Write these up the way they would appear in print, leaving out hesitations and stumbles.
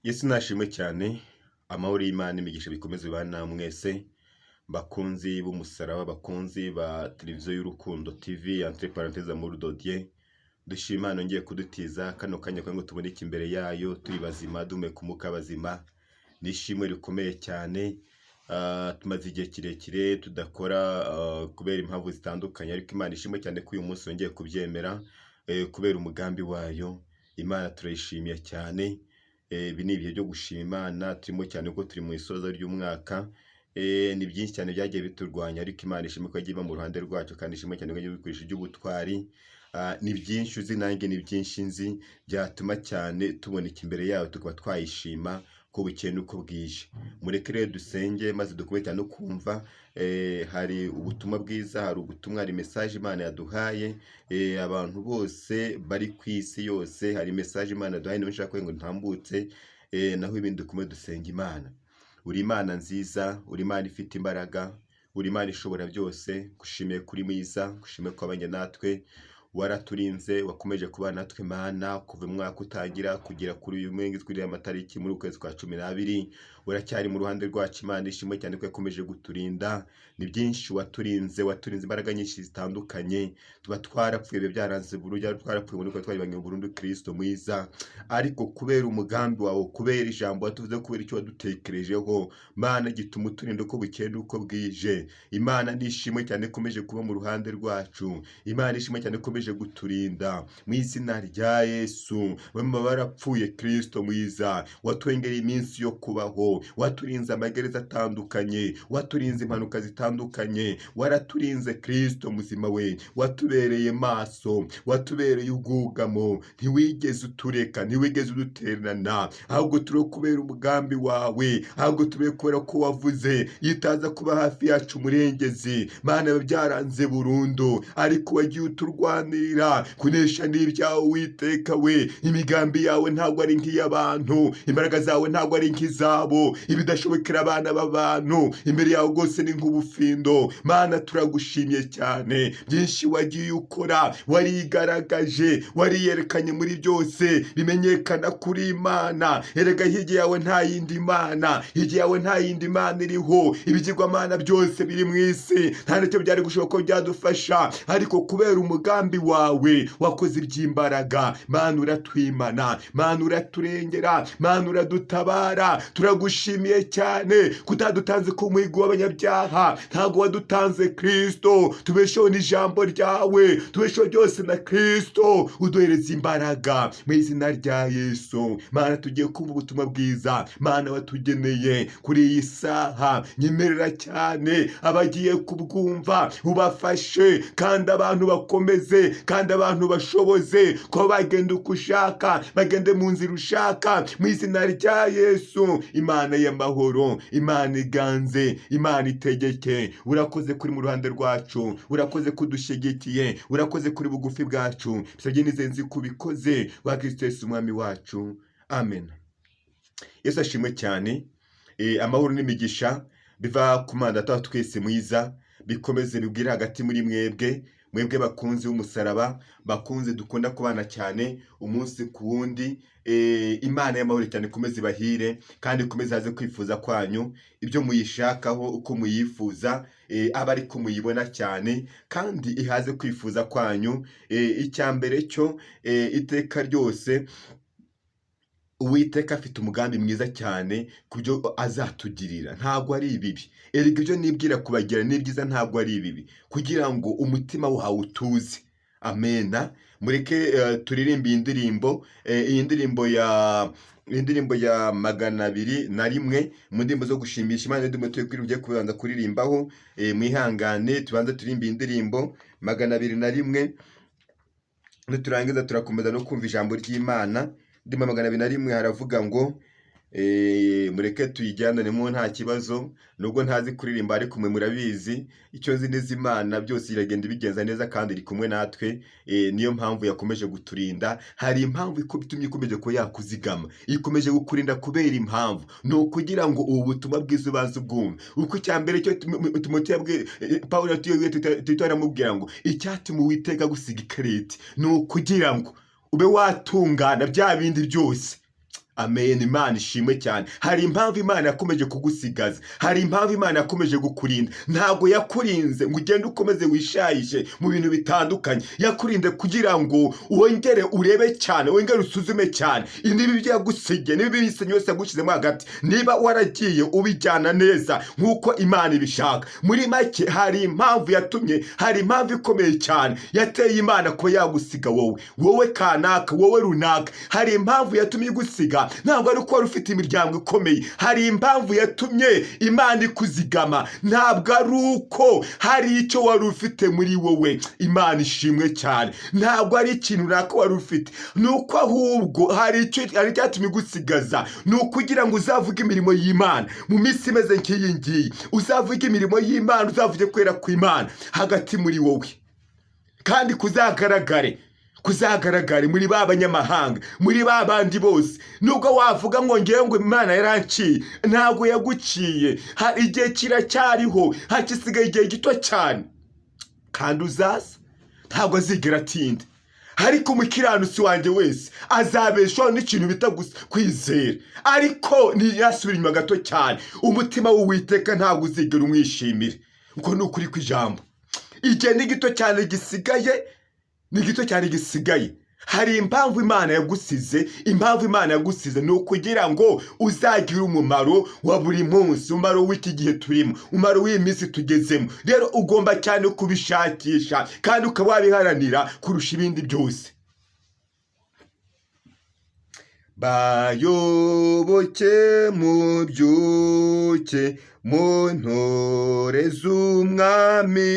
Yesu nashimwe cyane, amahoro y'Imana imigisha bikomeze bibane namwe mwese, bakunzi b'umusaraba, bakunzi ba televiziyo y'Urukundo TV, entre parenthèses Amour de Dieu, dushima Imana yongeye kudutiza kano kanya kugira ngo tuboneke imbere yayo turi bazima, duhumeka umwuka w'abazima, ni ishimwe rikomeye cyane. Tumaze igihe kirekire tudakora kubera impamvu zitandukanye, ariko Imana ishimwe cyane ko uyu munsi yongeye kubyemera kubera umugambi wayo. Imana turayishimiye cyane. Ibi ni ibihe byo gushima Imana turimo cyane kuko turi mu isoza ry'umwaka. Ni byinshi cyane byagiye biturwanya, ariko Imana ishimwe ko yagiye iba mu ruhande rwacu, kandi ishimwe cyane ko yagiye ibikoresha by'ubutwari. Ni byinshi uzi, nanjye ni byinshi nzi byatuma cyane tuboneka imbere yayo tukaba twayishima ko bukeye n'uko bwije. Mureke rero dusenge maze dukomeze cyane no kumva. Hari ubutumwa bwiza, hari ubutumwa, hari message Imana yaduhaye. Abantu bose bari ku isi yose, hari message Imana yaduhaye, niyo nshaka ngo ntambutse, naho ibindi dukomeze dusenge Imana. Uri Imana nziza, uri Imana ifite imbaraga, uri Imana ishobora byose. Gushimiye kuri mwiza, gushimiye ko wabanye natwe, waraturinze, wakomeje kubana natwe Mana kuva umwaka utangira kugera kuri uyu mwenge, kuri aya matariki muri ukwezi kwa 12, uracyari mu ruhande rwacu. Imana ishimwe cyane ko yakomeje guturinda. Ni byinshi waturinze, waturinze imbaraga nyinshi zitandukanye, tuba twarapfuye, biba byaranze burundu, twarapfuye burundu, twaribanye burundu, Kristo mwiza. Ariko kubera umugambi wawe, kubera ijambo watuvuze, kubera icyo wadutekerejeho Mana, gituma uturinda uko bukeye n'uko bwije. Imana nishimwe cyane ikomeje kuba mu ruhande rwacu. Imana ishimwe cyane ikomeje guturinda mu izina rya Yesu. Bamwe barapfuye, Kristo mwiza, watwongereye iminsi yo kubaho, waturinze amagereza atandukanye, waturinze impanuka zitandukanye, waraturinze Kristo muzima we, watubereye maso, watubereye ubwugamo, ntiwigeze utureka, ntiwigeze udutererana, ahubwo turi kubera umugambi wawe, ahubwo turi kubera ko wavuze. Iyo utaza kuba hafi yacu umurengezi, Mana, biba byaranze burundu, ariko wagiye uturwanirira. Kunesha n'ibyawe Uwiteka we. Imigambi yawe ntabwo ari nk'iy'abantu, imbaraga zawe ntabwo ari nk'izabo. Ibidashobokera abana b'abantu imbere yawe rwose ni nk'ubufindo. Mana, turagushimye cyane. Byinshi wagiye ukora, warigaragaje, wariyerekanye muri byose, bimenyekana kuri Imana. Erega hirya yawe nta yindi mana, hirya yawe nta yindi mana iriho. Ibigirwamana byose biri mu isi nta nicyo byari gushoboka ko byadufasha, ariko kubera umugambi wawe wakoze iby'imbaraga. Mana, uratwimana, Mana, uraturengera, Mana, uradutabara. Turagushimiye cyane kutadutanze ku muhigo w'abanyabyaha. Ntabwo wadutanze Kristo. Tubesheho n'ijambo ryawe, tubesheho byose na Kristo uduhereza imbaraga mu izina rya Yesu. Mana, tugiye kumva ubutumwa bwiza Mana watugeneye kuri iyi saha. Nyemerera cyane abagiye kubwumva ubafashe, kandi abantu bakomeze, kandi abantu bashoboze kuba bagenda uko ushaka, bagende mu nzira ushaka mu izina rya Yesu. Imana y'amahoro, Imana iganze, Imana itegeke. Urakoze kuri mu ruhande rwacu, urakoze kudushyigikiye, urakoze kuri bugufi bwacu. Bisabye nizeye nzi ko ubikoze wa Kristo Yesu umwami wacu, amen. Yesu ashimwe cyane. Amahoro n'imigisha biva ku Mana Data wa twese mwiza bikomeze bibwire hagati muri mwebwe, mwebwe bakunzi b'umusaraba, bakunze dukunda kubana cyane umunsi ku wundi. Imana y'amahoro cyane ikomeze ibahire kandi ikomeze haze kwifuza kwanyu, ibyo muyishakaho uko muyifuza, abe ariko muyibona cyane, kandi ihaze kwifuza kwanyu. Icya mbere cyo, iteka ryose Uwiteka afite umugambi mwiza cyane ku byo azatugirira, ntabwo ari ibibi. Erega ibyo nibwira kubagira ni byiza, ntabwo ari ibibi, kugira ngo umutima wawe utuze. Amena. Mureke turirimbe iyi ndirimbo, iyi ndirimbo ya 201 mu ndirimbo zo gushimisha Imana. Indirimbo tugiye kubanza kuririmbaho, mwihangane tubanze turirimbe iyi ndirimbo 201. Niturangiza turakomeza no kumva ijambo ry'Imana. Indirimbo 201 haravuga ngo, mureke tuyijyananemo nta kibazo, nubwo ntazi kuririmba, ariko mwe murabizi. Icyo nzi neza, Imana byose iragenda ibigenza neza kandi iri kumwe natwe. Niyo mpamvu yakomeje guturinda. Hari impamvu itumye ikomeje kuba yakuzigama, ikomeje kukurinda kubera impamvu, ni ukugira ngo ubu butumwa bwiza ubanze ubwumve. Uko icya mbere cyo Timoteyo yabwiye Pawulo, yabwiye Tito, aramubwira ngo icyatuma Uwiteka gusiga ikareti ni ukugira ngo ube watungana bya bindi byose. Amen. Imana ishimwe cyane. Hari impamvu Imana yakomeje kugusigaza, hari impamvu Imana yakomeje kukurinda. Ntabwo yakurinze ngo ugende ukomeze wishayishe mu bintu bitandukanye. Yakurinze kugira ngo wongere urebe cyane, wongere usuzume cyane niba ibyo yagusigiye, niba ibisenyi yose yagushyizemo hagati, niba waragiye ubijyana neza nk'uko Imana ibishaka. Muri make, hari impamvu yatumye, hari impamvu ikomeye cyane yateye Imana kuba yagusiga wowe, wowe kanaka, wowe runaka. Hari impamvu yatumye igusiga. Ntabwo ari uko wari ufite imiryango ikomeye. Hari impamvu yatumye Imana ikuzigama. Ntabwo ari uko hari icyo wari ufite muri wowe. Imana ishimwe cyane. Ntabwo ari ikintu runaka wari ufite, ni uko ahubwo hari icyo, hari icyatumye igusigaza. Ni ukugira ngo uzavuge imirimo y'Imana mu minsi imeze nk'iyi ngiyi, uzavuge imirimo y'Imana, uzavuge kwera kw'Imana hagati muri wowe, kandi kuzagaragare muri ba banyamahanga, muri ba bandi bose. Nubwo wavuga ngo ngewe ngo Imana yaranciye, ntabwo yaguciye. Igihe kiracyariho, hakisigaye igihe gito cyane, kandi uzaza ntabwo azigera atinda. Ariko umukiranutsi wanjye wese azabeshwaho n'ikintu bita kwizera. Ariko ntiyasubira inyuma gato cyane, umutima w'Uwiteka ntabwo uzigera umwishimira. Uko ni ukuri kw'ijambo. Igihe ni gito cyane gisigaye, ni gito cyane gisigaye. Hari impamvu Imana yagusize. Impamvu Imana yagusize ni ukugira ngo uzagire umumaro wa buri munsi, umumaro w'iki gihe turimo, umumaro w'iyi minsi tugezemo. Rero ugomba cyane kubishakisha kandi ukaba wabiharanira kurusha ibindi byose. Bayoboke, mubyuke, mu ntore z'Umwami,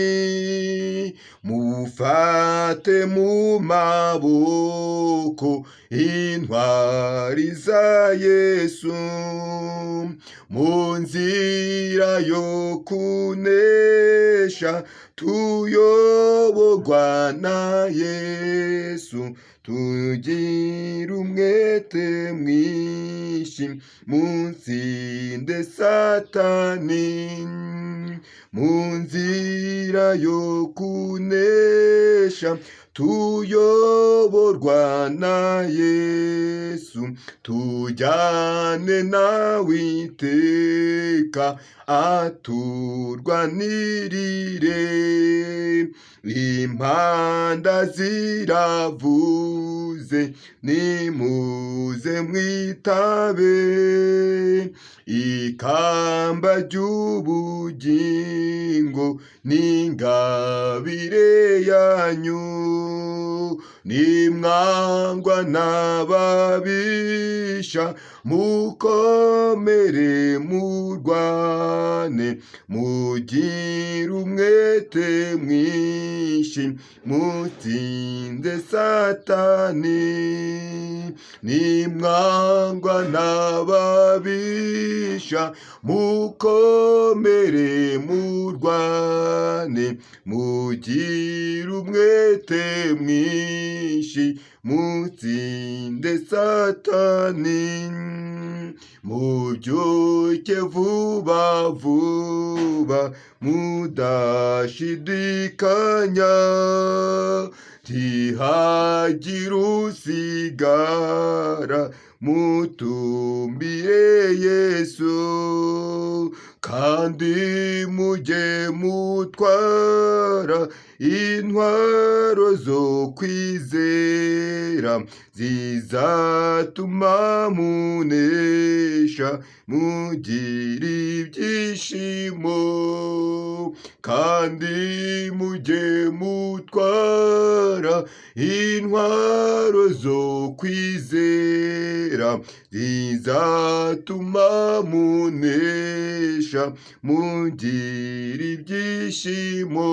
mufate mu maboko intwari za Yesu, mu nzira yo kunesha tuyoborwa na Yesu, tugira umwete mwinshi mutsinde Satani, mu nzira yo kunesha tuyoborwa na Yesu, tujyane nawe iteka aturwanirire. Impanda ziravuze, nimuze mwitabe, ikamba ry'ubugingo n'ingabire yanyu, nimwangwa n'ababisha mukomere murwane, mugire umwete mwinshi mutsinde Satani, nimwangwa n'ababisha mukomere murwane, mugire umwete mwinshi mutsinde Satani, mubyuke vuba vuba mudashidikanya, ntihagire usigara, mutumbire Yesu, kandi mujye mutwara intwaro zo kwizera zizatuma munesha mugira ibyishimo, kandi mujye mutwara intwaro zo kwizera zizatuma munesha mugira ibyishimo,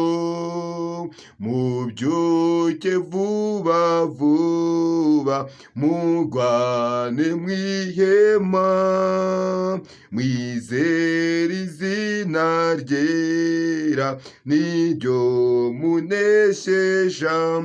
mubyuke vuba vuba murwane mwihema, mwizere izina ryera niryo muneshesha,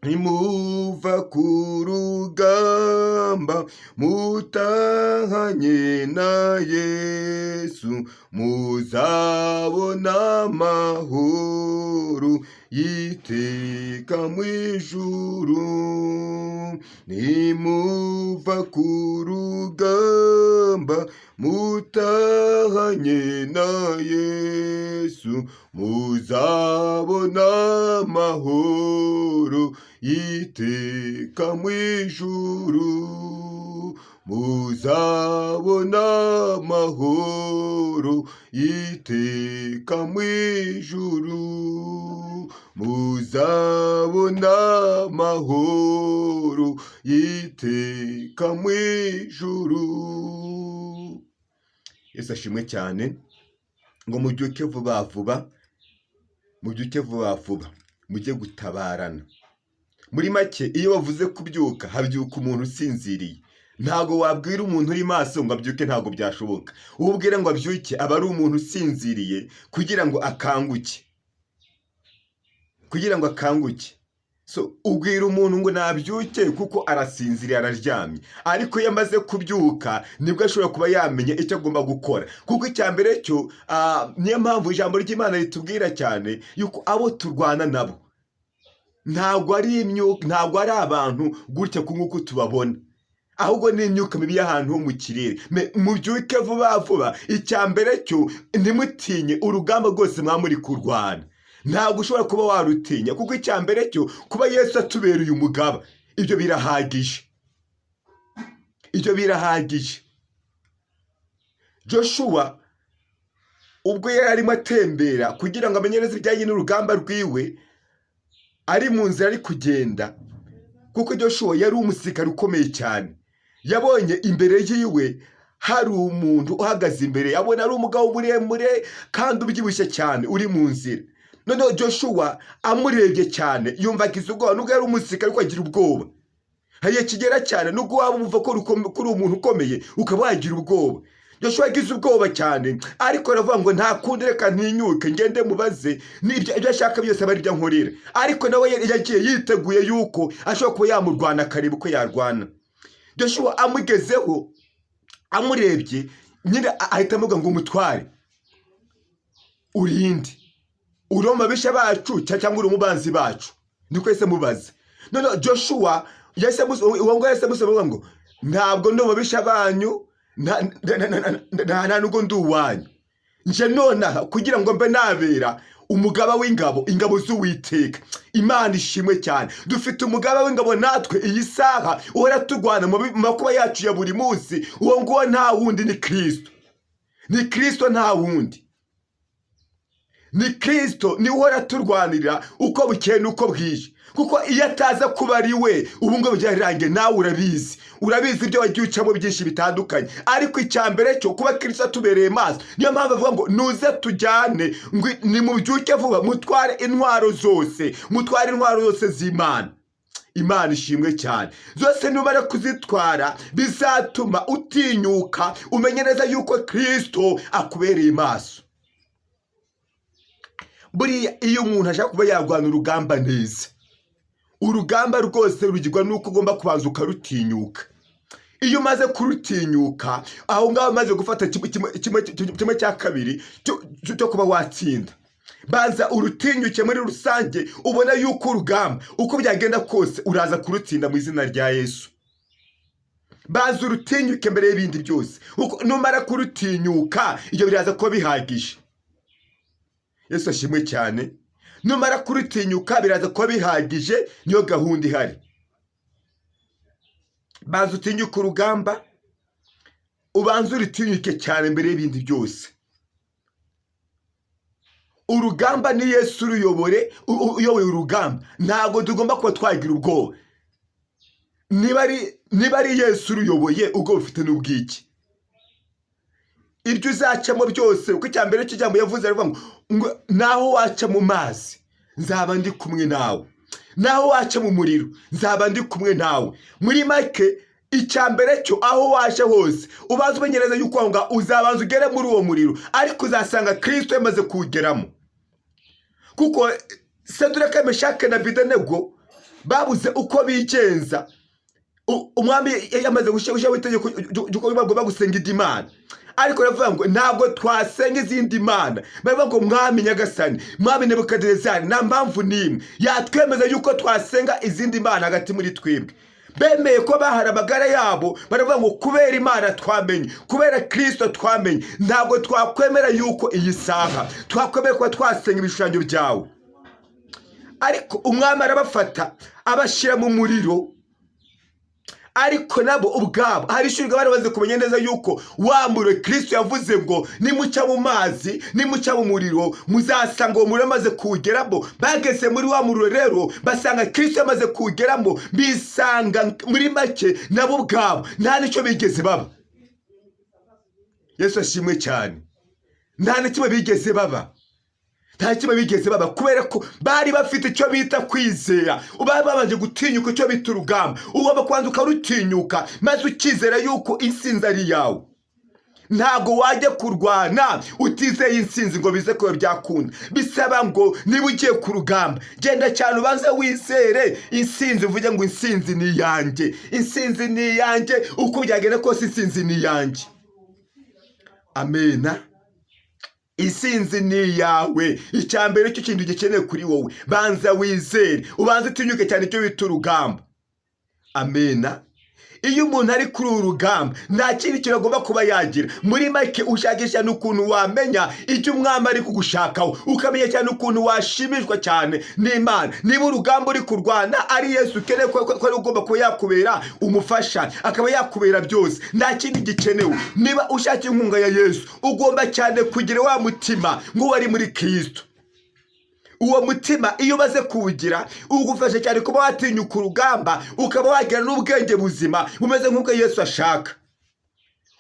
nimuva ku rugamba mutahanye na Yesu, muzabona amahoro. y'iteka mu ijuru. Nimuva ku rugamba mutahanye na Yesu, muzabona amahoro y'iteka mu ijuru, muzabona amahoro y'iteka mu ijuru, muzabona amahoro y'iteka mu ijuru. Yesu ashimwe cyane. Ngo mubyuke vuba vuba, mubyuke vuba vuba, mujye gutabarana. Muri make, iyo bavuze kubyuka, habyuka umuntu usinziriye. Ntabwo wabwira umuntu uri maso ngo abyuke, ntabwo byashoboka. Uwo ubwira ngo abyuke aba ari umuntu usinziriye kugira ngo akanguke, kugira ngo akanguke. So ubwira umuntu ngo nabyuke kuko arasinziriye, araryamye. Ariko iyo amaze kubyuka nibwo ashobora kuba yamenya icyo agomba gukora. Kuko icya mbere cyo, niyo mpamvu ijambo ry'Imana ritubwira cyane yuko abo turwana nabo ntabwo ari imyuka, ntabwo ari abantu gutya ku nk'uko tubabona, ahubwo ni imyuka mibi y'ahantu ho mu kirere. Mubyuke vuba vuba. Icya mbere cyo, ntimutinye urugamba rwose mwaba muri kurwana. Ntabwo ushobora kuba warutinya, kuko icya mbere cyo, kuba Yesu atubereye umugaba, ibyo birahagije, ibyo birahagije. Joshua ubwo yari arimo atembera kugira ngo amenye neza ibijyanye n'urugamba rwiwe, ari mu nzira ari kugenda, kuko Joshua yari umusirikare ukomeye cyane, yabonye imbere yiwe hari umuntu uhagaze imbere, abona ari umugabo muremure kandi ubyibushye cyane uri mu nzira. Noneho Joshua amurebye cyane yumva agize ubwoba. Nubwo yari umusirikare, ariko agira ubwoba. Hari igihe kigera cyane, nubwo waba wumva ko uri umuntu ukomeye, ukaba wagira ubwoba. Joshua yagize ubwoba cyane, ariko aravuga ngo nta kundi, reka ntinyuke ngende mubaze, n'ibyo ibyo ashaka byose aba aribyo ankorera. Ariko nawe yagiye yiteguye yuko ashobora kuba yamurwana, akareba uko yarwana. Joshua amugezeho, amurebye nyine, ahita amuvuga ngo: "Umutware, urinde uri mu babisha bacu cyangwa uri mu banzi bacu?" Niko yahise amubaza. Noneho Joshua yahise uwo nguwo yahise amusubiza ngo: "Ntabwo ndi mu babisha banyu, nta nubwo ndi uwanyu. Nje nonaha kugira ngo mbe nabera umugaba w'ingabo, ingabo z'Uwiteka." Imana ishimwe cyane. Dufite umugaba w'ingabo natwe iyi saha uhora turwana mu makuba yacu ya buri munsi. Uwo nguwo nta wundi, ni Kirisito, ni Kirisito, nta wundi, ni Kirisito. Niwe uhora turwanirira uko bukeye n'uko bwije, kuko iyo ataza kuba ari we, ubu ngubu byararangiye. Nawe urabizi, urabizi ibyo wagiye ucamo byinshi bitandukanye. Ariko icya mbere cyo, kuba Kirisito atubereye maso, niyo mpamvu avuga ngo nuze tujyane, ngo nimubyuke vuba, mutware intwaro zose, mutware intwaro zose z'Imana. Imana ishimwe cyane. Zose numara kuzitwara, bizatuma utinyuka, umenye neza yuko Kirisito akubereye maso. Buriya iyo umuntu ashaka kuba yarwana urugamba neza, urugamba rwose rugirwa n'uko ugomba kubanza ukarutinyuka. Iyo umaze kurutinyuka, aho ngaho umaze gufata kimwe cya kabiri cyo kuba watsinda. Banza urutinyuke muri rusange, ubona yuko urugamba uko byagenda kose uraza kurutsinda mu izina rya Yesu. Banza urutinyuke mbere y'ibindi byose. Numara kurutinyuka, ibyo biraza kuba bihagije. Yesu ashimwe cyane. Numara kurutinyuka biraza kuba bihagije, niyo gahunda ihari. Banza utinyuke urugamba, ubanze urutinyuke cyane mbere y'ibindi byose. Urugamba ni Yesu uruyobore, uyoboye urugamba, ntabwo tugomba kuba twagira ubwoba. Niba ari Yesu uruyoboye, ubwo bufite n'ubwiki? Ibyo uzacamo byose, kuko icya mbere cy'ijambo yavuze, aravuga ngo naho waca mu mazi nzaba ndi kumwe nawe, naho waca mu muriro nzaba ndi kumwe nawe. Muri make, icya mbere cyo, aho waje hose, ubanza umenye neza yuko aho ngaho uzabanza ugere muri uwo muriro, ariko uzasanga Kirisito yamaze kuwugeramo. Kuko Saduraka, Meshake na Abedenego babuze uko bigenza. Umwami yamaze gushyiraho itegeko ry'uko bagomba gusenga indi mana, ariko baravuga ngo ntabwo twasenga izindi mana. Baravuga ngo: "Mwami nyagasani, mwami Nebukadinezari, nta mpamvu n'imwe yatwemeza yuko twasenga izindi mana hagati muri twebwe." Bemeye ko bahara amagara yabo. Baravuga ngo: "Kubera Imana twamenye, kubera Kirisito twamenye, ntabwo twakwemera yuko iyi saha twakwemera kuba twasenga ibishushanyo byawe." Ariko umwami arabafata, abashyira mu muriro. Ariko nabo ubwabo hari ishuri bari bamaze kumenya neza yuko wa muriro Kirisito yavuze ngo nimuca mu mazi, nimuca mu muriro, muzasanga uwo muriro amaze kuwugeramo. Bageze muri wa muriro rero, basanga Kirisito yamaze kuwugeramo, bisanga muri make nabo ubwabo nta n'icyo bigeze baba. Yesu ashimwe cyane. Nta na kimwe bigeze baba, nta kimwe bigeze baba, kubera ko bari bafite icyo bita kwizera. Bari babanje gutinyuka icyo bita urugamba. Ugomba kubanza ukarutinyuka, maze ukizera yuko intsinzi ari iyawe. Ntabwo wajya kurwana utizeye intsinzi ngo bize kuba byakunda. Bisaba ngo niba ugiye ku rugamba, genda cyane ubanze wizere intsinzi, uvuge ngo: "Intsinzi ni iyanjye, intsinzi ni iyanjye, uko byagenda kose intsinzi ni iyanjye." Amena. Intsinzi ni iyawe. Icya mbere cyo kintu gikeneye kuri wowe, banza wizere, ubanze utinyuke cyane icyo bita urugamba. Amena. Iyo umuntu ari kuri uru rugamba, nta kindi kintu agomba kuba yagira. Muri make, ushakisha n'ukuntu wamenya icyo umwami ari kugushakaho, ukamenya cyane ukuntu washimishwa cyane n'Imana. Niba urugamba uri kurwana ari Yesu ukeneye ko ari ugomba kuba yakubera umufasha, akaba yakubera byose, nta kindi gikenewe. Niba ushaka inkunga ya Yesu, ugomba cyane kugira wa mutima nk'uwari muri Kirisito. Uwo mutima iyo umaze kuwugira, ugufasha cyane kuba watinyuka urugamba, ukaba wagira n'ubwenge buzima bumeze nk'ubwo Yesu ashaka.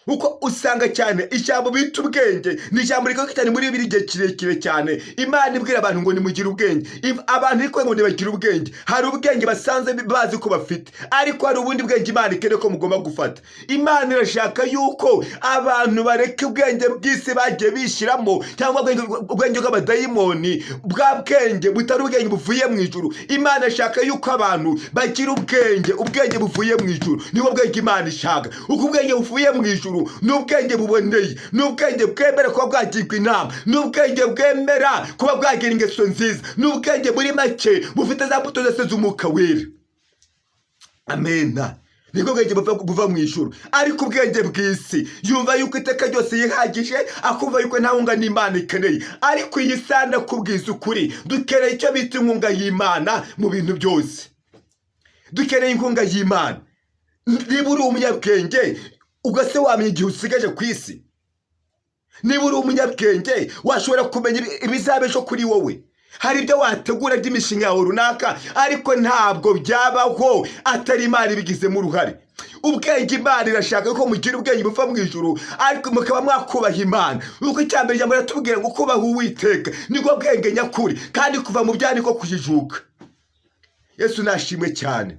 Kuko usanga cyane ijambo bita ubwenge ni ijambo rigaruka cyane muri bibiri igihe kirekire cyane. Imana ibwira abantu ngo nimugire ubwenge. Abantu ariko ngo ntibagire ubwenge. Hari ubwenge basanze bazi ko bafite, ariko hari ubundi bwenge Imana ikeneye ko mugomba gufata. Imana irashaka yuko abantu bareka ubwenge bw'isi bagiye bishyiramo, cyangwa ubwenge bw'abadayimoni, bwa bwenge butari ubwenge buvuye mu ijuru. Imana ishaka yuko abantu bagira ubwenge, ubwenge buvuye mu ijuru. Nibwo bwenge Imana ishaka. Uko ubwenge buvuye mu ijuru ni ubwenge buboneye, ni ubwenge bwemera kuba bwagirwa inama, ni ubwenge bwemera kuba bwagira ingeso nziza, ni ubwenge muri make bufite za mbuto zose z'Umwuka Wera. Amena. Nibwo bwenge buva mu ijuru. Ariko ubwenge bw'isi, yumva yuko iteka ryose yihagije, akumva yuko nta nkunga n'Imana ikeneye. Ariko iyi saha ndakubwiza ukuri, dukeneye icyo bita inkunga y'Imana mu bintu byose. Dukeneye inkunga y'Imana. Niba uri umunyabwenge, ubwo se wamenya igihe usigaje ku isi? Niba uri umunyabwenge, washobora kumenya ibizaba ejo kuri wowe? Hari ibyo wategura by'imishinga yawe runaka, ariko ntabwo byabaho atari Imana ibigizemo uruhare. Ubwenge, Imana irashaka ko mugira ubwenge buva mu ijuru, ariko mukaba mwakubaha Imana. Kuko icya mbere, ijambo riratubwira ngo kubaha Uwiteka nibwo bwenge nyakuri, kandi kuva mu byaha niko kujijuka. Yesu nashimwe cyane.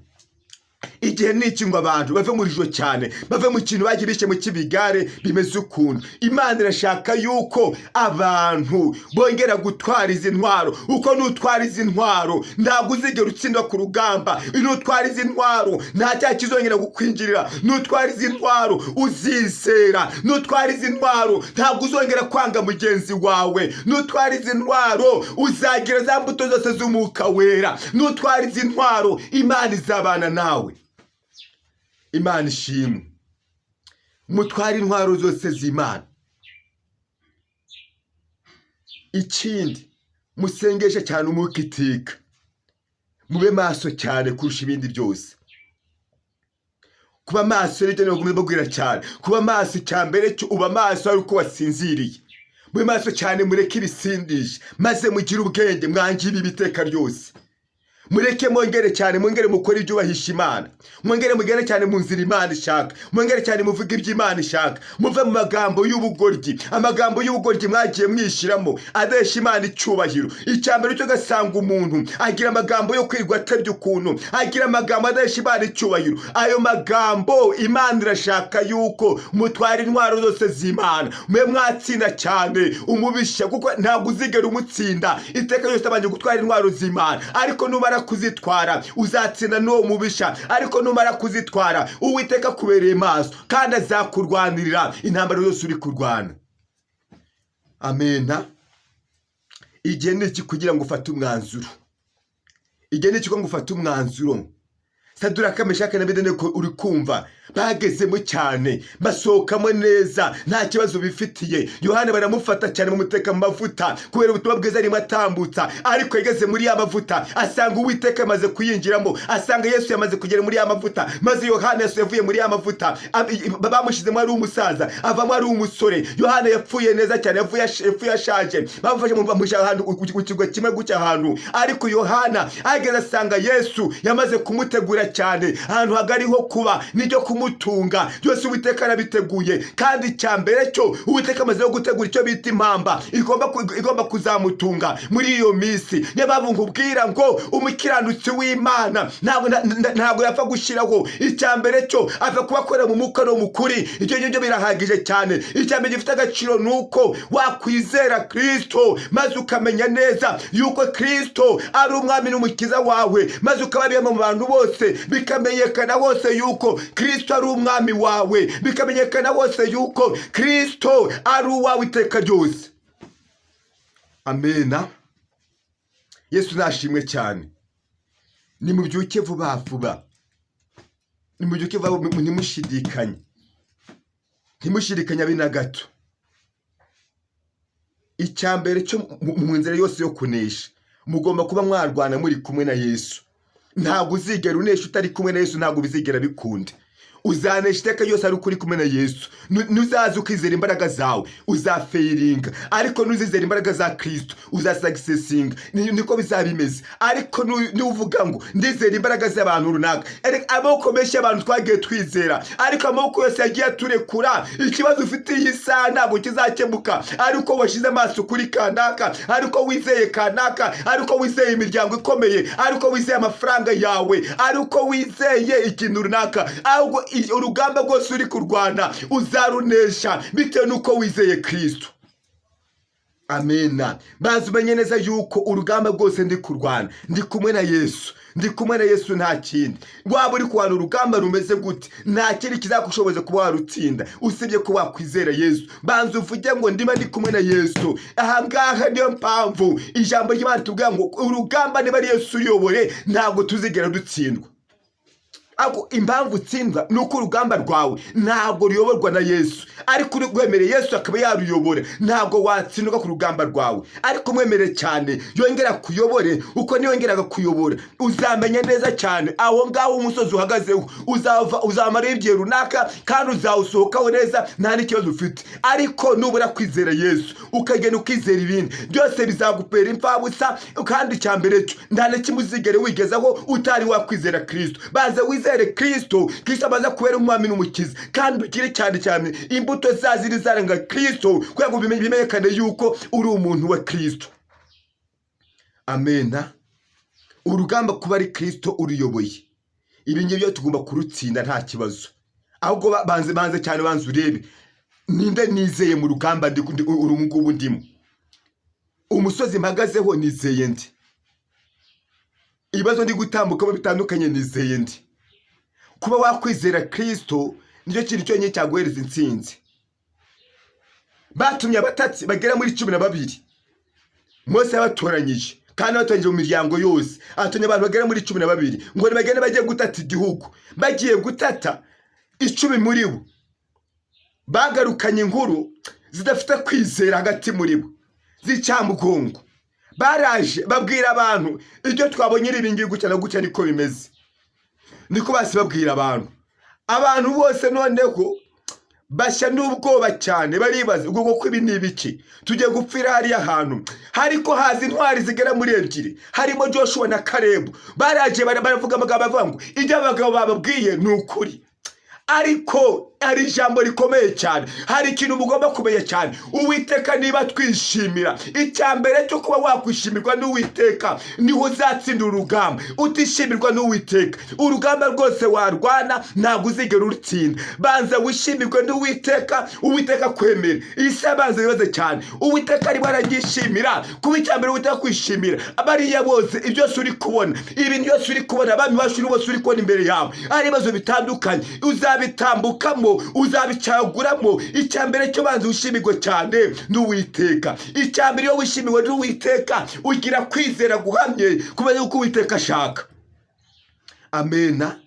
Igihe ni iki ngo abantu bave mu rujijo cyane, bave mu kintu bagiye bishe mu cy'ibigare bimeze ukuntu. Imana irashaka yuko abantu bongera gutwara izi ntwaro. Uko nutwara izi ntwaro, ntabwo uzigera utsindwa ku rugamba. Nutwara izi ntwaro, nta cyaha kizongera kukwinjirira. Nutwara izi ntwaro, uzizera. Nutwara izi ntwaro, ntabwo uzongera kwanga mugenzi wawe. Nutwara izi ntwaro, uzagira za mbuto zose z'Umwuka Wera. Nutwara izi ntwaro, Imana izabana nawe. Imana ishimwe. Mutware intwaro zose z'Imana. Ikindi, musengeshe cyane umwuka iteka, mube maso cyane kurusha ibindi byose. Kuba maso nibyo nagumye mbabwira cyane. Kuba maso, icya mbere cyo uba maso ari uko wasinziriye. Mube maso cyane, mureke ibisindisha, maze mugire ubwenge, mwangire ibi iteka ryose. Mureke, mwongere cyane, mwongere mukore ibyubahisha Imana, mwongere mugende cyane mu nzira Imana ishaka, mwongere cyane muvuge ibyo Imana ishaka. Muve mu magambo y'ubugoryi, amagambo y'ubugoryi mwagiye mwishyiramo adesha Imana icyubahiro. Icya mbere cyo, ugasanga umuntu agira amagambo yo kwirwa atebya ukuntu, agira amagambo adesha Imana icyubahiro. Ayo magambo, Imana irashaka yuko mutwara intwaro zose z'Imana, mube mwatsinda cyane umubisha, kuko ntabwo uzigera umutsinda iteka ryose abanje gutwara intwaro z'Imana. Ariko numara Numara kuzitwara uzatsinda n'uwo mubisha, ariko numara kuzitwara Uwiteka akubereye maso kandi azakurwanirira intambara yose uri kurwana. Amena. Igihe ni iki kugira ngo ufate umwanzuro. Igihe ni iki ngo ufate umwanzuro. Saduraka, Meshaki na Abedenego, uri kumva, bagezemo cyane, basohokamo neza, nta kibazo bifitiye. Yohana baramufata cyane, bamuteka mu mavuta kubera ubutumwa bwiza arimo atambutsa. Ariko yageze muri ya mavuta asanga Uwiteka yamaze kuyinjiramo, asanga Yesu yamaze kugera muri ya mavuta. Maze Yohana, Yesu yavuye muri ya mavuta, bamushyizemo ari umusaza, avamo ari umusore. Yohana yapfuye neza cyane, yapfuye ashaje, bamufashe bamushyira ahantu ku kirwa kimwe gutya ahantu. Ariko Yohana ageze asanga Yesu yamaze kumutegura cyane, ahantu hagari ho kuba n'ibyo kumutunga byose Uwiteka arabiteguye. Kandi icya mbere cyo, Uwiteka amaze no gutegura icyo bita impamba igomba kuzamutunga muri iyo minsi. Niyo mpamvu nkubwira ngo umukiranutsi w'Imana ntabwo yapfa gushyiraho. Icya mbere cyo, apfa kuba akorera mu mwuka no mu kuri. Ibyo ngibyo birahagije cyane. Icya mbere gifite agaciro ni uko wakwizera Kristo, maze ukamenya neza yuko Kristo ari umwami n'umukiza wawe, maze ukaba mu bantu bose, bikamenyekana hose yuko Kristo ari umwami wawe, bikamenyekana hose yuko Kristo ari uwawe iteka ryose. Amena. Yesu nashimwe cyane. Nimubyuke vuba vuba, nimubyuke vuba vuba, ntimushidikanye, ntimushidikanye abe na gato. Icya mbere cyo, mu nzira yose yo kunesha mugomba kuba mwarwana muri kumwe na Yesu. Ntabwo uzigera unesha utari kumwe na Yesu, ntabwo bizigera bikunda. Uzanesha iteka ryose ari uko uri kumwe na Yesu. Nuzaza ukizera imbaraga zawe uzafailinga, ariko nuzizera imbaraga za Kristo uzasuccessinga. Niko bizaba bimeze. Ariko nuvuga ngo ndizera imbaraga z'abantu runaka, erega amaboko menshi y'abantu twagiye twizera, ariko amaboko yose yagiye aturekura. Ikibazo ufite iyi saha ntabwo kizakemuka ariko washyize amaso kuri kanaka, ariko wizeye kanaka, ariko wizeye imiryango ikomeye, ariko wizeye amafaranga yawe, ariko wizeye ikintu runaka. Ahubwo urugamba rwose uri kurwana uzarunesha bitewe n'uko wizeye Kristo. Amena. Bazi umenye neza yuko urugamba rwose ndi kurwana ndi kumwe na Yesu, ndi kumwe na Yesu, nta kindi. Waba uri kurwana urugamba rumeze gute, nta kindi kizagushoboza kuba warutsinda usibye ko wakwizera Yesu. Banza uvuge ngo ndima ndi kumwe na Yesu aha ngaha. Niyo mpamvu ijambo ry'Imana tubwira ngo urugamba niba ari Yesu uyoboye ntabwo tuzigera dutsindwa. Ariko impamvu utsindwa ni uko urugamba rwawe ntabwo ruyoborwa na Yesu. Ariko urwemereye Yesu akaba yaruyobora, ntabwo watsindwa ku rugamba rwawe. Ariko umwemerere cyane yongera kuyobore, uko niyongeraga kuyobora uzamenya neza cyane aho ngaho umusozi uhagazeho uzava, uzamara igihe runaka kandi uzawusohokaho neza nta n'ikibazo ufite. Ariko nubura kwizera Yesu ukagenda ukizera ibindi byose, bizagupera imfabusa. Kandi icya mbere cyo, nta na kimwe uzigere wigezaho utari wakwizera Kristo. Baza wizere Kristo, Kristo amaze kubera umwami n'umukiza, kandi ugire cyane cyane imbuto za ziri zaranga Kristo kugira ngo bimenyekane yuko uri umuntu wa Kristo. Amena. Urugamba kuba ari Kristo uruyoboye, ibi ngibyo tugomba kurutsinda nta kibazo. Ahubwo banze banze cyane, banze urebe ninde nizeye mu rugamba uru ngubu ndimo. Umusozi mpagazeho nizeye ndi? Ibibazo ndi gutambukamo bitandukanye nizeye ndi? Kuba wakwizera Kristo nicyo kintu cyonyine cyaguhereza intsinzi. Batumye abatatsi bagera muri 12. Mose yabatoranyije kandi abatoranyije mu miryango yose, atoranya abantu bagera muri 12 ngo nibagende bajye gutata igihugu. Bagiye gutata, 10 muri bo bagarukanye inkuru zidafite kwizera hagati muri bo z'icyamugongo. Baraje babwira abantu ibyo twabonye ari ibingibi, gutya na gutya niko bimeze, niko basi babwira abantu. Abantu bose noneho bashya n'ubwoba cyane, baribaza ubwo koko ibi ni ibiki, tugiye gupfira hariya hantu. Ariko haza intwari zigera muri ebyiri, harimo Joshua na Karebu. Baraje baravuga amagambo avuga ngo ibyo abagabo bababwiye ni ukuri. Ariko Hari ijambo rikomeye cyane, hari ikintu mugomba kumenya cyane. Uwiteka niba twishimira, icya mbere cyo kuba wakwishimirwa n'Uwiteka, niho uzatsinda urugamba. Utishimirwa n'Uwiteka, urugamba rwose warwana ntabwo uzigera urutsinda. Banza wishimirwe n'Uwiteka, Uwiteka kwemera. Iyi si abanza bibaze cyane. Uwiteka arimo aranyishimira. Kuba icya mbere Uwiteka kwishimira, bariya bose, ibyo byose uri kubona, ibintu byose uri kubona, abami bacu bose uri kubona imbere yawe, ari ibibazo bitandukanye, uzabitambukamo, uzabicaguramo. Icya mbere cyo, banza wishimirwe cyane n'Uwiteka. Icya mbere, iyo wishimiwe n'Uwiteka, ugira kwizera guhamye kumenya uko Uwiteka ashaka. Amena.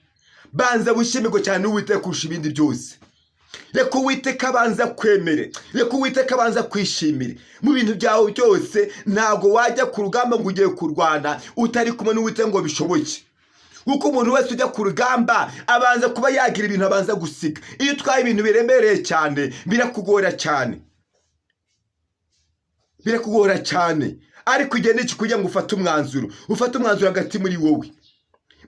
Banza wishimirwe cyane n'Uwiteka kurusha ibindi byose. Reka Uwiteka abanza kwemere, reka Uwiteka abanza kwishimire mu bintu byawe byose. Ntabwo wajya ku rugamba ngo ugiye kurwana utari kumwe n'Uwiteka ngo bishoboke, kuko umuntu wese ujya ku rugamba abanza kuba yagira ibintu abanza gusiga. Iyo utwaye ibintu biremereye cyane, birakugora cyane, birakugora cyane. Ariko igihe n'iki kugira ngo ufate umwanzuro, ufate umwanzuro hagati muri wowe.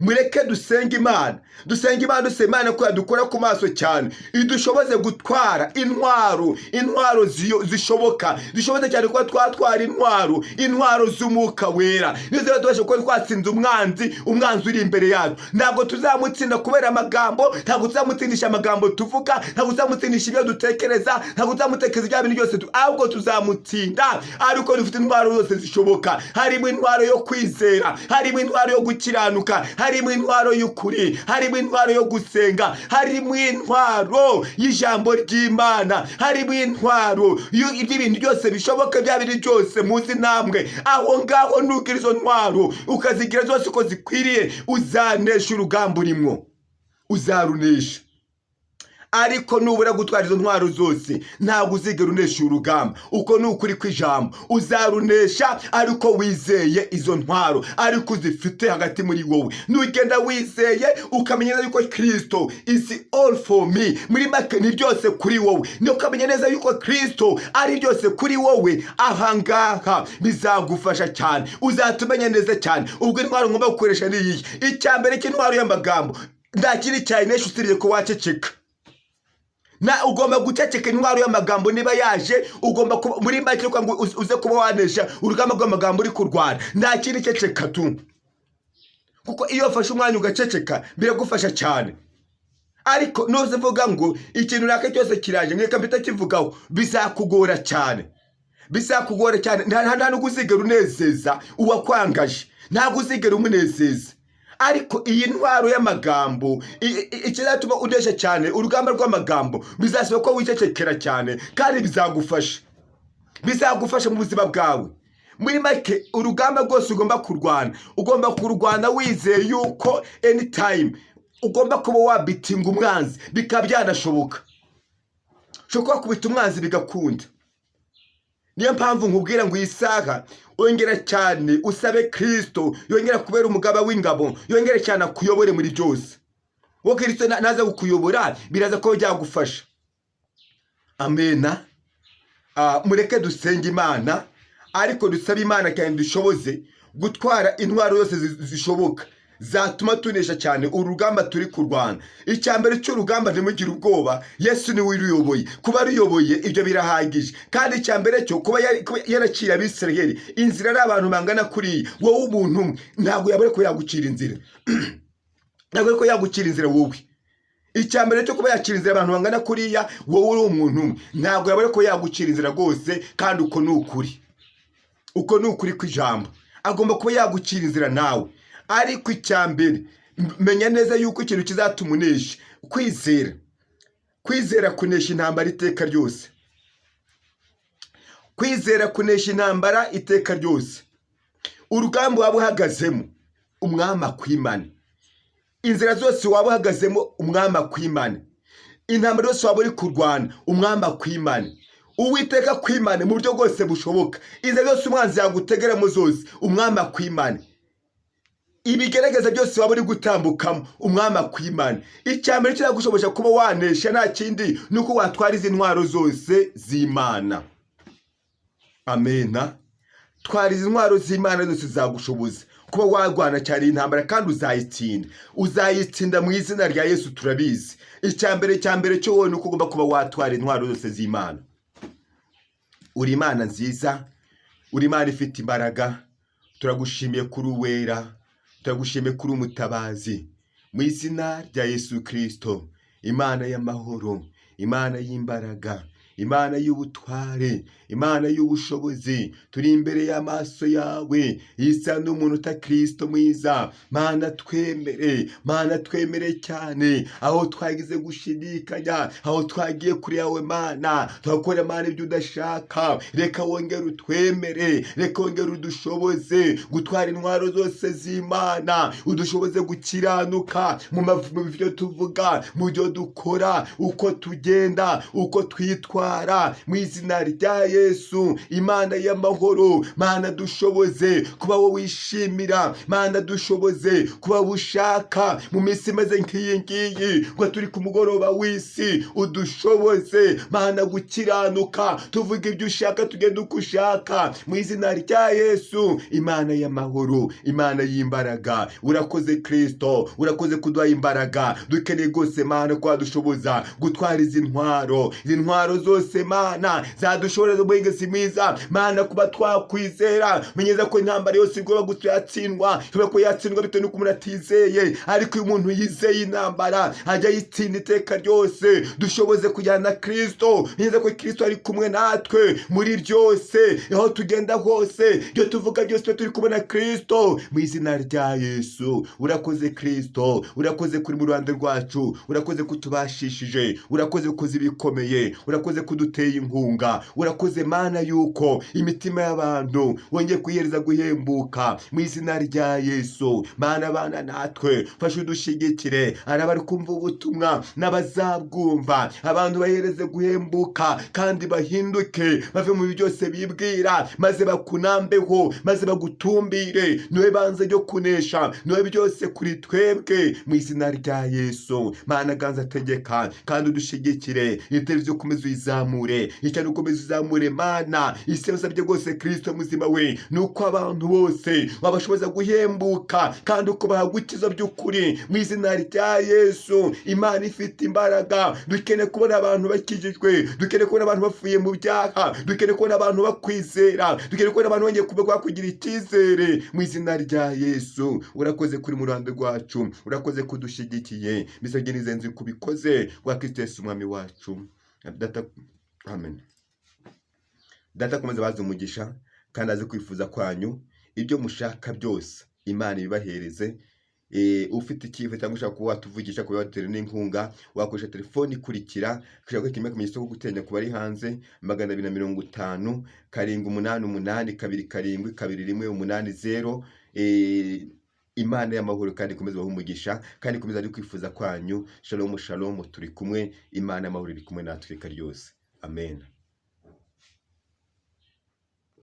Mureke dusenge Imana, dusenge Imana, dusenge Imana ko yadukora ku maso cyane, idushoboze gutwara intwaro, intwaro zishoboka, dushoboze cyane kuba twatwara intwaro, intwaro z'Umwuka Wera. Nizo rero tubasha kuba twatsinze umwanzi. Umwanzi uri imbere yacu ntabwo tuzamutsinda kubera amagambo, ntabwo tuzamutsindisha amagambo tuvuga, ntabwo tuzamutsindisha ibyo dutekereza, ntabwo tuzamutekereza ibya bintu byose, ahubwo tuzamutsinda ariko dufite intwaro zose zishoboka. Harimo intwaro yo kwizera, harimo intwaro yo gukiranuka, harimo intwaro y'ukuri, harimo intwaro yo gusenga, harimo intwaro y'ijambo ry'Imana, harimo intwaro y'ibintu byose bishoboka, bya bintu byose muzi namwe aho ngaho. Nugira izo ntwaro, ukazigira zose uko zikwiriye, uzanesha urugamba urimo, uzarunesha. Ariko nubura gutwara izo ntwaro zose, ntabwo uzigera unesha urugamba. Uko ni ukuri kw'ijambo. Uzarunesha ariko wizeye izo ntwaro, ariko uzifite hagati muri wowe. Nugenda wizeye, ukamenya neza yuko Kirisito is all for me, muri make ni byose kuri wowe, ukamenya neza yuko Kirisito ari byose kuri wowe, ahangaha bizagufasha cyane, uzatumenya neza cyane. Ubwo intwaro ngomba gukoresha ni iyihe? Icya mbere cy'intwaro y'amagambo, nta kindi cyayinesha usibye ko waceceka. Na ugomba guceceka. Intwaro y'amagambo niba yaje, ugomba kuba muri make kugira ngo uze kuba wanesha urugamba rw'amagambo uri kurwana, nta kindi, ceceka tu. Kuko iyo wafashe umwanya ugaceceka, biragufasha cyane. Ariko nuza uvuga ngo ikintu runaka cyose kiraje, reka mpita kivugaho, bizakugora cyane, bizakugora cyane. Nta nubwo uzigera unezeza uwakwangaje, ntabwo uzigera umunezeza. Ariko iyi ntwaro y'amagambo, ikizatuma unesha cyane urugamba rw'amagambo, bizasaba ko wicecekera cyane, kandi bizagufasha, bizagufasha mu buzima bwawe. Muri make, urugamba rwose ugomba kurwana, ugomba kurwana wizeye yuko anytime ugomba kuba wabitinga umwanzi, bikaba byanashoboka. Ushobora kuba wakubita umwanzi bigakunda. Niyo mpamvu nkubwira ngo iyi saha wongera cyane usabe Kirisito yongera kubera umugaba w'ingabo, yongere cyane akuyobore muri byose. Wowe Kirisito naza kukuyobora, biraza kuba byagufasha. Amena. Mureke dusenge Imana, ariko dusabe Imana cyane dushoboze gutwara intwaro zose zishoboka zatuma tunesha cyane urugamba turi kurwana. Icya mbere cy'urugamba, ntimugire ubwoba, Yesu niwe uruyoboye. Kuba aruyoboye, ibyo birahagije. Kandi icya mbere cyo kuba yaraciriye Abisirayeli inzira ari abantu bangana kuriya, wowe umuntu umwe ntabwo yabura ko yagucira inzira, ntabwo ariko yagucira inzira wowe. Icya mbere cyo kuba yakira inzira abantu bangana kuriya, wowe uri umuntu umwe, ntabwo yabura ko yagucira inzira rwose. Kandi uko ni ukuri, uko ni ukuri kw'ijambo. Agomba kuba yagucira inzira nawe. Ariko icya mbere, menya neza yuko ikintu kizatuma unesha, kwizera. Kwizera kunesha intambara iteka ryose. Kwizera kunesha intambara iteka ryose. Urugamba waba uhagazemo, Umwami akwimane. Inzira zose waba uhagazemo, Umwami akwimane. Intambara yose waba uri kurwana, Umwami akwimane. Uwiteka akwimane mu buryo bwose bushoboka. Inzira zose umwanzi yagutegeramo zose, Umwami akwimane. Ibigerageza byose waba uri gutambukamo, Umwami akwimane. Icya mbere kizagushoboza kuba wanesha nta kindi, ni uko watwara izi ntwaro zose z'Imana. Amena. Twara izi ntwaro z'Imana zose, zagushoboza kuba warwana cyane iyi ntambara, kandi uzayitsinda, uzayitsinda mu izina rya Yesu, turabizi. Icya mbere, cya mbere cyo wowe ni uko ugomba kuba watwara intwaro zose z'Imana. Uri Imana nziza, uri Imana ifite imbaraga. Turagushimiye kuri uwera, turagushimiye kuri umutabazi. Mu izina rya Yesu Kirisito, Imana y'amahoro, Imana y'imbaraga, Imana y'ubutware, Imana y'ubushobozi, turi imbere y'amaso yawe isa n'umuntu uta Kirisito mwiza. Mana, twemere, Mana, twemere cyane aho twagize gushidikanya, aho twagiye kuri yawe Mana, twakora, Mana, ibyo udashaka. Reka wongere utwemere, reka wongere udushoboze gutwara intwaro zose z'Imana, udushoboze gukiranuka mu byo tuvuga, mu byo dukora, uko tugenda, uko twitwara, mu izina rya Yesu. Imana y'amahoro, Mana, dushoboze kuba wowe wishimira, Mana, dushoboze kuba ushaka mu minsi imeze nk'iyi ngiyi ngo turi ku mugoroba w'isi. Udushoboze, Mana, gukiranuka, tuvuga ibyo ushaka, tugenda uko ushaka, mu izina rya Yesu. Imana y'amahoro, Imana y'imbaraga, urakoze Kirisito, urakoze kuduha imbaraga dukeneye rwose, Mana, ko wadushoboza gutwara izi ntwaro, izi ntwaro zose, Mana, zadushoboreza umwengezi mwiza, Mana, kuba twakwizera. Menyeza ko intambara yose igomba gusa yatsindwa, ishobora kuba yatsindwa bitewe n'uko umuntu atizeye, ariko iyo umuntu yizeye intambara ajya ayitsinda iteka ryose. Dushoboze kujyana na Kirisito, neza ko Kirisito ari kumwe natwe muri byose, aho tugenda hose, ibyo tuvuga byose tuba turi kumwe na Kirisito, mu izina rya Yesu. Urakoze Kirisito, urakoze kuri mu ruhande rwacu, urakoze kutubashishije, urakoze kuzi ibikomeye, urakoze kuduteye inkunga, urakoze Mana yuko imitima y'abantu wongeye kuyihereza guhembuka, mu izina rya Yesu. Mana, bana natwe, fasha udushigikire, ari abari kumva ubutumwa n'abazabwumva, abantu bahereze guhembuka kandi bahinduke, bave mu byose bibwira, maze bakunambeho, maze bagutumbire. Niwe banze ryo kunesha, niwe byose kuri twebwe, mu izina rya Yesu. Mana, ganza, tegeka kandi udushigikire. Iyi televiziyo ukomeze uyizamure, icyane ukomeze uzamure, Mana. Isi usabye rwose, Kirisito muzima we, ni uko abantu bose wabashoboza guhembuka kandi ukubaha gukiza by'ukuri, mu izina rya Yesu. Imana ifite imbaraga, dukeneye kubona abantu bakijijwe, dukeneye kubona abantu bavuye mu byaha, dukeneye kubona abantu bakwizera, dukeneye kubona abantu bongeye kuba kugira icyizere, mu izina rya Yesu. Urakoze kuri mu ruhande rwacu, urakoze kudushyigikiye. Bisabye n'izenzi kubikoze wa Kristo Yesu umwami wacu. Data, amen. Data akomeza abaze umugisha kandi azi kwifuza kwanyu, ibyo mushaka byose Imana ibibahereze. Ufite icyifuzo cyangwa ushaka kuba watuvugisha, kuba watera n'inkunga, wakoresha telefoni ikurikira: ushaka kimwe akamenyetso ko guteranya ku bari hanze, 250 788 27 2180. Imana y'amahoro kandi ikomeze ibahe umugisha kandi ikomeze ari kwifuza kwanyu. Shalom, shalom, turi kumwe. Imana y'amahoro iri kumwe natwe iteka ryose, amen.